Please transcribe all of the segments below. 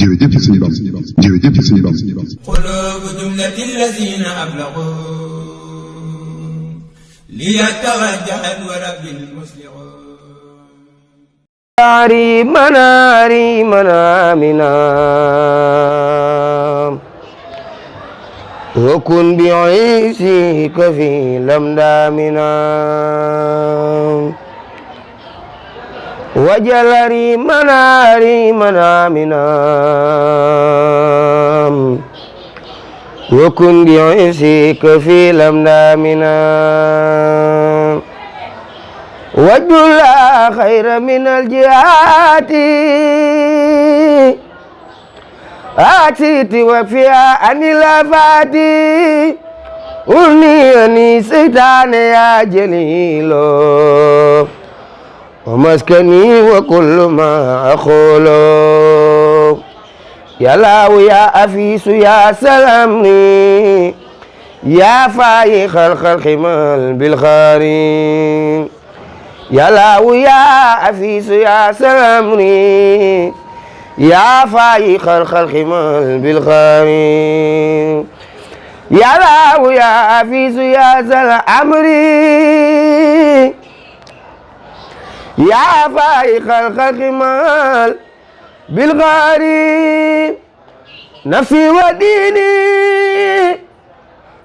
jërëjëf ci suñu bopp jërëjëf ci suñu bopp قلوب جملة الذين أبلغوا ليتوجه ورب المسلمون مناري منامنا وكن بعيسيك في لمدامنا وجلري مناري منامنا وكن بعيسيك في لمدامنا وجل خير من الجهات آتيت وفيها عن الآفات أني سيطان يا جليل ومسكني وكل ما أقول يا الله يا أفيس يا سلامني يا فايخ الخلق مال بالخارين يا الله يا أفيس يا سلامني يا فايخ الخلق مال بالخارين يا الله يا أفيس يا سلامني يا فايخ الخلق مال بالغاري نفسي وديني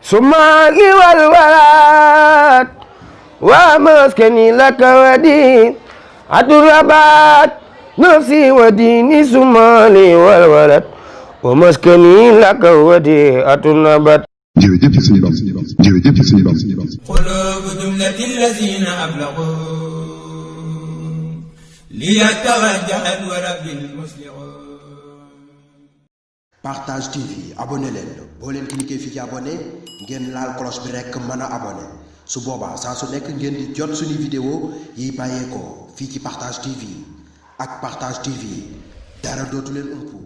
سماكي والولاد ومسكني لك ودين أتربات نفسي وديني سمالي والولد ومسكني لك ودين أتربات jërëjëf ci suñu bopp jërëjëf ci suñu bopp قلوب جملة الذين أبلغوا ليتوجه ورب المسلمون Partage TV abonné leen boo leen cliquer fii ci abonné ngeen laal cloche bi rekk mën a abonné su boobaa saa su nekk ngeen di jot suñu vidéo yi bàyyeekoo fii ci Partage TV ak Partage TV dara dootu leen umpu